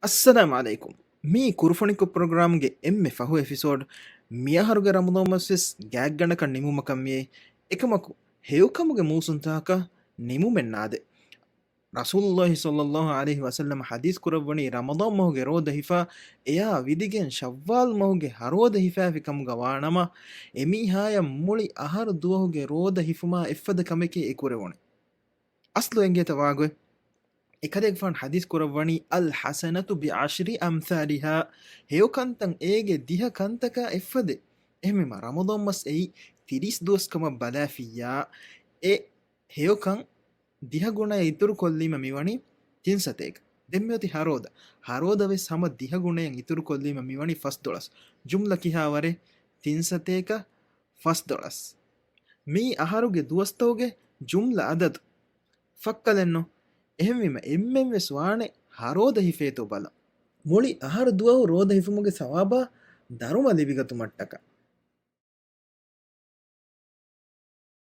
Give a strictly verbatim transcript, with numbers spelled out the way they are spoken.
އައްސަލާމް ޢަލައިކުމް. މީ ކުރުފުނިކޮށް ޕްރޮގްރާމްގެ އެންމެ ފަހު އެފިސޯޑް. މިއަހަރުގެ ރަމަޟާން މަސް ވެސް ގާތްގަނޑަކަށް ނިމުމަކަށް މިއައީ. އެކަމަކު ހެޔޮކަމުގެ މޫސުންތަކަކަށް ނިމުމެއް ނާދެ. ރަސޫލުﷲ ޞައްލަﷲ ޢަލައިހި ވަސައްލަމަ ޙަދީޘް ކުރައްވަނީ ރަމަޟާން މަހުގެ ރޯދަ ހިފާ އެޔާ ވިދިގެން ޝައްވާލް މަހުގެ ހަރޯދަ ހިފާފި ކަމުގަ ވާނަމަ، އެމީހާޔަށް މުޅި އަހަރު ދުވަހުގެ ރޯދަ ހިފުމާ އެއްފަދަ ކަމެކޭ އެ ކުރެވުނީ. އަސްލު އެނގޭތަ ވާގޮތް؟ އެކަލޭގެފާނު ޙަދީޘް ކުރައްވަނީ، الحسنة بعشر أمثالها، ހެޔޮކަންތައް އޭގެ ދިހަ ކަންތަކާ އެއްފަދަ. އެހެންވީމަ ރަމަޟާން މަސް އެއީ ތިރީސް ދުވަސް ކަމަށް ބަލާފިއްޔާ، އެ ހެޔޮކަން ދިހަ ގުނައަށް އިތުރު ކޮށްލީމަ މިވަނީ ތިން ސަތޭކަ. ދެން މިއޮތީ ހަރޯދަ. ހަރޯދަ ވެސް ހަމަ ދިހަ ގުނައަށް އިތުރު ކޮށްލީމަ މިވަނީ ފަސްދޮޅަސް. ޖުމްލަ ކިހާވަރެއް؟ ތިން ސަތޭކަ ފަސްދޮޅަސް. މީ އަހަރުގެ ދުވަސްތަކުގެ ޖުމްލަ އަދަދު. ފައްކަލެއްނު؟ އެހެންވީމަ އެންމެން ވެސް ވާނެ ހަރޯދަ ހިފޭތޯ ބަލަން. މުޅި އަހަރު ދުވަހު ރޯދަ ހިފުމުގެ ސަވާބާ ދަރުމަ ލިބިގަތުމަށްޓަކާ.